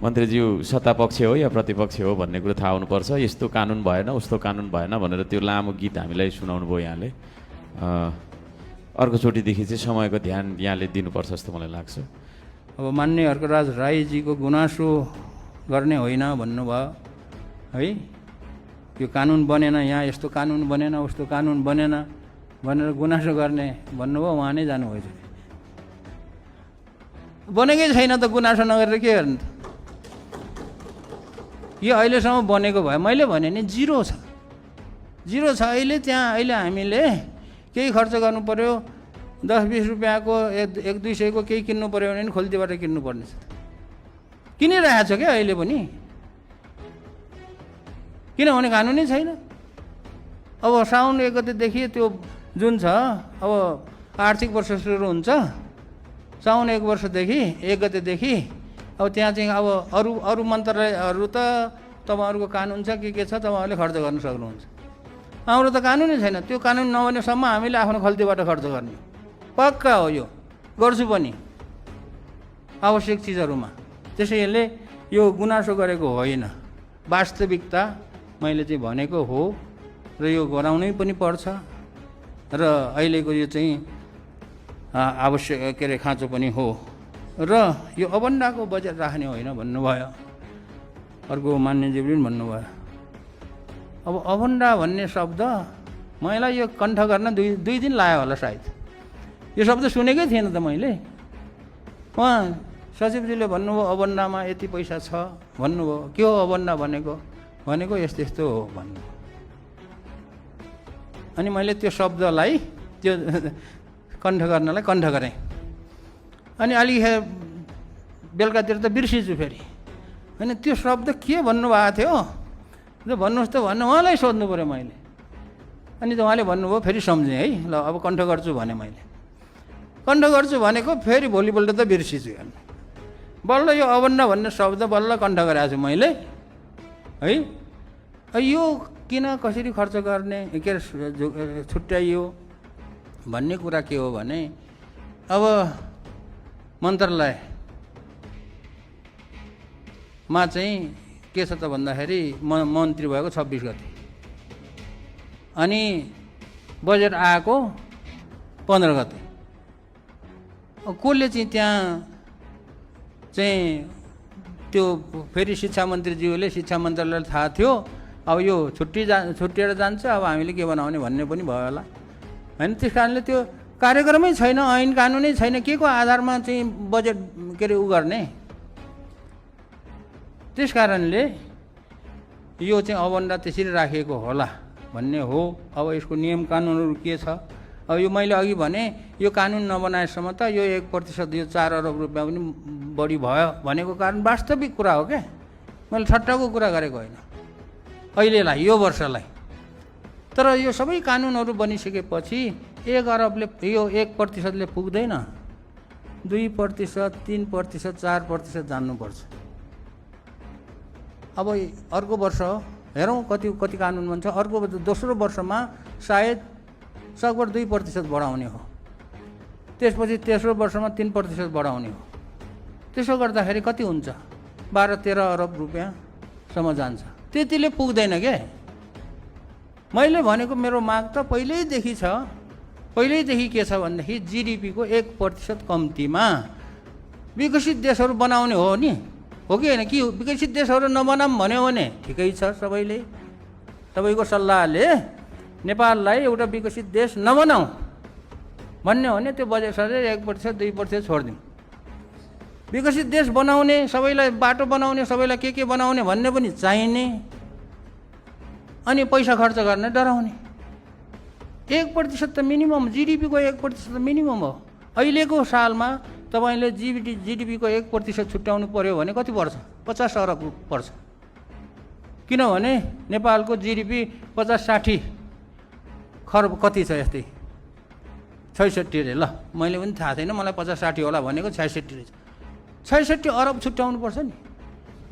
मन्त्रीज्यू सत्तापक्ष हो या प्रतिपक्ष हो भन्ने कुरो थाहा हुनुपर्छ। यस्तो कानुन भएन, उस्तो कानुन भएन भनेर त्यो लामो गीत हामीलाई सुनाउनु भयो यहाँले। अर्कोचोटिदेखि चाहिँ समयको ध्यान यहाँले दिनुपर्छ जस्तो मलाई लाग्छ। अब मान्य हर्कराज राईजीको गुनासो गर्ने होइन भन्नुभयो है। यो कानुन बनेन, यहाँ यस्तो कानुन बनेन, उस्तो कानुन बनेन भनेर गुनासो गर्ने भन्नुभयो, उहाँ नै जानुभएछ। बनेकै छैन त गुनासो नगरेर के गर्ने त? यो अहिलेसम्म बनेको भए मैले भने नि जिरो छ, जिरो छ अहिले। त्यहाँ अहिले हामीले केही खर्च गर्नु पऱ्यो, 10-20 रुपियाँको 100-200 केही किन्नु पऱ्यो भने नि खोल्तीबाट किन्नुपर्ने छ। किनिरहेको छ क्या अहिले पनि, किनभने कानुनै छैन। अब साउन 1 गतेदेखि त्यो जुन छ, अब आर्थिक वर्ष सुरु हुन्छ साउन 1 गतेदेखि। अब त्यहाँ चाहिँ अब अरू मन्त्रालयहरू त तपाईँहरूको कानुन छ, के छ तपाईँहरूले खर्च गर्न सक्नुहुन्छ। हाम्रो त कानुनै छैन। त्यो कानुन नबनेसम्म हामीले आफ्नो खल्तीबाट खर्च गर्ने पक्का हो। यो गर्छु पनि आवश्यक चिजहरूमा। त्यसैले यो गुनासो गरेको होइन, वास्तविकता मैले चाहिँ भनेको हो र यो गराउनै पनि पर्छ र अहिलेको यो चाहिँ आवश्यक के अरे खाँचो पनि हो र यो अबन्डाको बजेट राख्ने होइन भन्नुभयो। अर्को मान्यज्यूले पनि भन्नुभयो। अब अबन्डा भन्ने शब्द मलाई यो कण्ठ गर्न दुई दिन लाग्यो होला सायद। यो शब्द सुनेकै थिएन त मैले। उहाँ सचिवजीले भन्नुभयो अबन्डामा यति पैसा छ भन्नुभयो। के हो अबन्डा भनेको? भनेको यस्तो यस्तो हो भन्नुभयो। अनि मैले त्यो शब्दलाई त्यो कण्ठ गर्नलाई कण्ठ गरेँ। अनि अलि बेलुकातिर त बिर्सिन्छु फेरि। अनि त्यो शब्द के भन्नुभएको थियो त्यो भन्नुहोस् त भन्नु, उहाँलाई सोध्नु पऱ्यो मैले। अनि त उहाँले भन्नुभयो, फेरि सम्झेँ है, ल अब कण्ठ गर्छु भने मैले कण्ठ गर्छु भनेको फेरि भोलिपल्ट त बिर्सिन्छु। हेर्नु, बल्ल यो अबन्डा भन्ने शब्द बल्ल कण्ठ गरेको छु मैले है। यो किन कसरी खर्च गर्ने के अरे छुट्याइयो भन्ने कुरा के हो भने, अब मन्त्रालयमा चाहिँ के छ त भन्दाखेरि मन्त्री भएको 26 गते, अनि बजेट आएको 15 गते। कसले चाहिँ त्यहाँ चाहिँ त्यो फेरि शिक्षा मन्त्रीज्यूले शिक्षा मन्त्रालयलाई थाहा थियो अब यो छुट्टिएर जान्छ, अब हामीले के बनाउने भन्ने पनि भयो होला होइन। त्यस कारणले त्यो कार्यक्रमै छैन, ऐन कानुनै छैन, के को आधारमा चाहिँ बजेट के अरे उ गर्ने। त्यस कारणले यो चाहिँ अबन्डा त्यसरी राखिएको होला भन्ने हो। अब यसको नियम कानुनहरू के छ? अब यो मैले अघि भने यो कानुन नबनाएसम्म त यो 1% यो 4 अरब रुपियाँ पनि बढी भयो भनेको कारण वास्तविक कुरा हो क्या। मैले ठट्टाको कुरा गरेको होइन अहिलेलाई, यो वर्षलाई। तर यो सबै कानुनहरू बनिसकेपछि 1 अरबले यो 1%ले पुग्दैन। 2%, 3%, 4% जान्नुपर्छ। अब अर्को वर्ष हेरौँ कति कानुन बन्छ। अर्को दोस्रो वर्षमा सायद सकभर 2% बढाउने हो। त्यसपछि तेस्रो वर्षमा 3% बढाउने हो। त्यसो गर्दाखेरि कति हुन्छ? 12-13 अरब रुपियाँसम्म जान्छ। त्यतिले पुग्दैन के। मैले भनेको मेरो माग त पहिल्यैदेखि छ। पहिल्यैदेखि के छ भनेदेखि जिडिपीको 1% कम्तीमा विकसित देशहरू बनाउने हो नि, हो कि होइन? कि विकसित देशहरू नबनाऊँ भन्यो भने ठिकै छ, सबैले तपाईँको सल्लाहले नेपाललाई एउटा विकसित देश नबनाऊ भन्ने हो भने त्यो बजेट सर 1%, 2% छोडिदिउँ। विकसित देश बनाउने, सबैलाई बाटो बनाउने, सबैलाई के बनाउने भन्ने पनि चाहिने, अनि पैसा खर्च गर्ने डराउने। 1% त मिनिमम, जिडिपीको 1% त मिनिमम हो। अहिलेको सालमा तपाईँले जिडिपीको 1% छुट्याउनु पर्यो भने कति पर्छ? 50 अरब पर्छ। किनभने नेपालको जिडिपी 50-60 खरब कति छ? यस्तै 66 अरे। ल मैले पनि थाहा छैन, मलाई 50-60 होला भनेको 66 रहेछ। 66 अरब छुट्याउनु पर्छ नि।